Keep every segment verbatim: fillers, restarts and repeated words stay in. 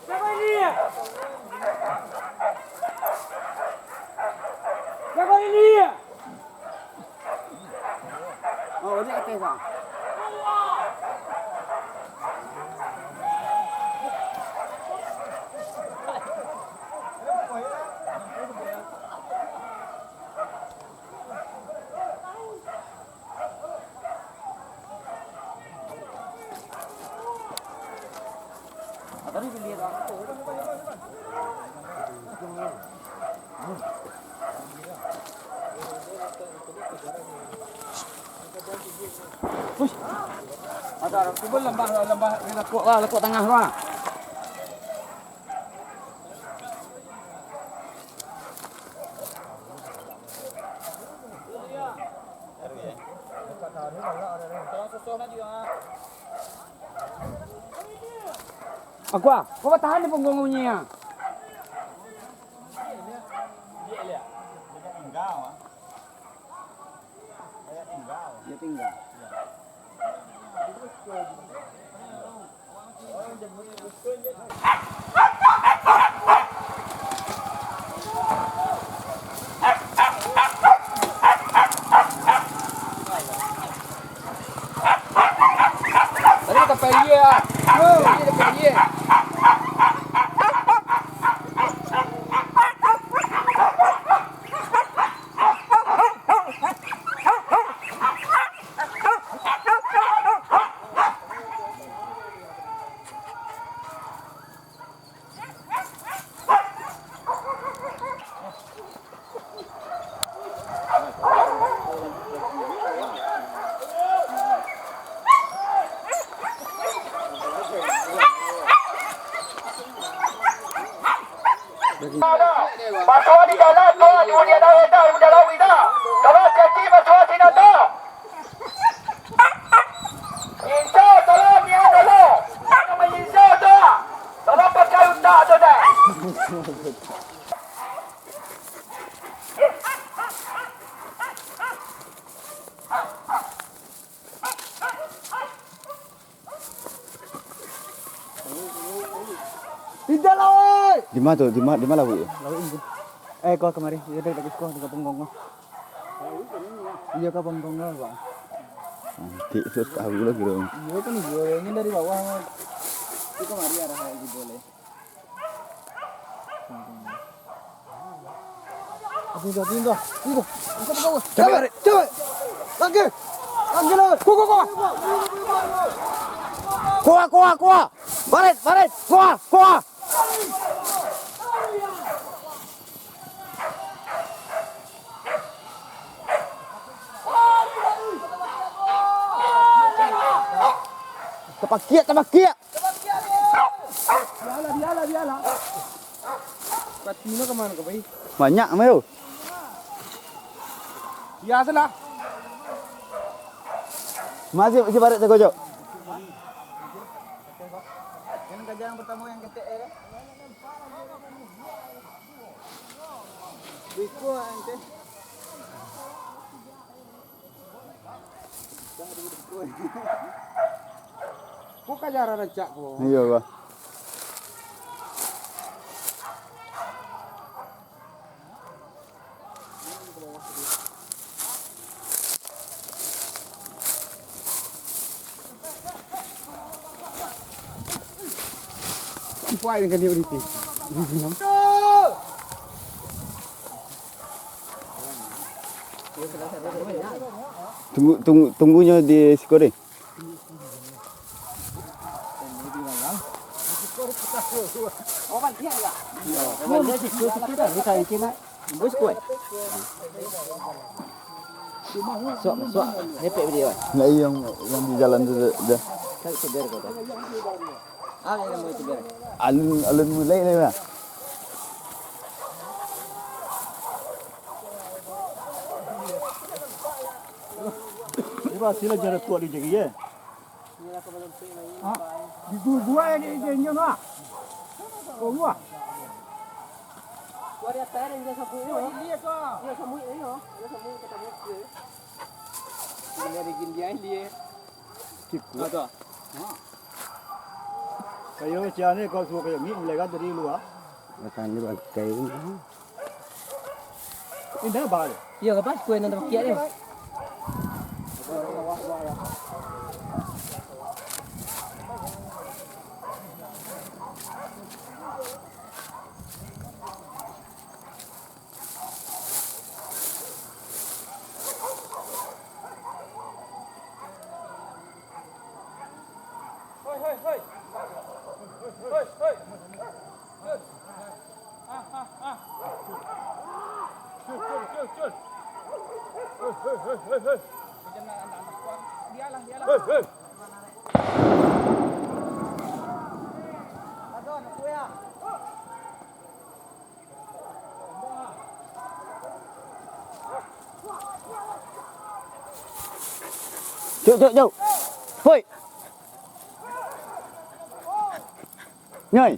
Siapa ini? Siapa ini? Oh, dia atas, Bang. Ada, cuba lambah, lambah, lakuk lah, lakuk tangah lah. Aku ah, kau batahan di punggung bunyi ah. Dia tinggal. Tadi kita pergi ya. Tadi kita pergi. Masuak di dalam tu, di dalam tu, di dalam tu. Kalau jadi masuak sini tu. Insya Allah, ni adalah. Nama insya Allah. Kalau pakai utak tu dah. Tidak lah, oi! Di ma tu? Di ma, di ma lauik tu? Lauik tu. Eh, kau kamari. Iyo, dari, dari kau, dari kampung kau. Iyo, kampung kau, Bang. Nanti terus tahu lah kira. Iyo, kan iyo. Ini dari bawah. Itu kamari arah lagi boleh. Pindah, pindah, pindah. Angkat ke bawah. Capek, capek. Lagi. Lagi lah. Kuah, kuah, kuah. Kuah, kuah, kuah. Baret, baret. Kuah, kuah. Tapakiak, tapakiak. Bialah, bialah, bialah. Patino ka mano ka pai? Banyak mah tu. Biasalah. Masih, masih barat sagojok. Yang gajah yang pertama yang ketek, eh. Biko, ente. Ko ka jarang rancak ko. Iyo, bah. Kuat dengan dia, Uripi. Tunggu, tunggu, tunggunyo di siko deh. Suak, suak, nepek video, eh. Nah, iyo, yang, yang di jalan tu, tu, tu. Kan segar kau tu. Ah, yang mau segar. Alun, alun mulai lah, bah. Iba sila jalan kuat di jari, eh. Ha? Di gua, gua yang di, di, di, nah. Kau gua. Gua di atas, dia sapu ni, oh. Dia sapu ni, oh. Dia sapu ni, kata bos dia. Dia ada gindian dia. Cik, kuat. Ha. Kayo cian ni kau suruh kayo mik, mulai kan dari luar. Makan ni bangkai ni. Indah bah. Iyo, kapas kue nan tapakiak ni. Cuk, cuk, cuk. Hoi. Nyoi.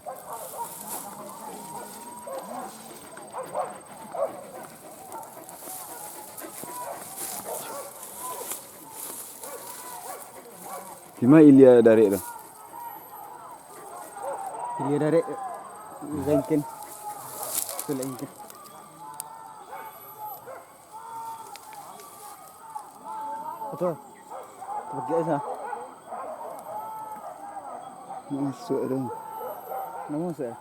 Di ma ilia darek tu? Ilia darek, rengkin. Tu lah rengkin. Apo? Tapakiak sa. Masuak tu. Nak masuak?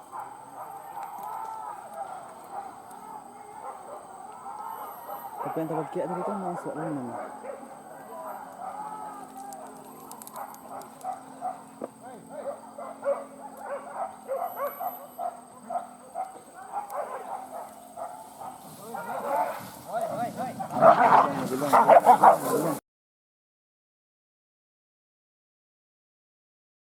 Tapi nan tapakiak tadi tu masuak dalam.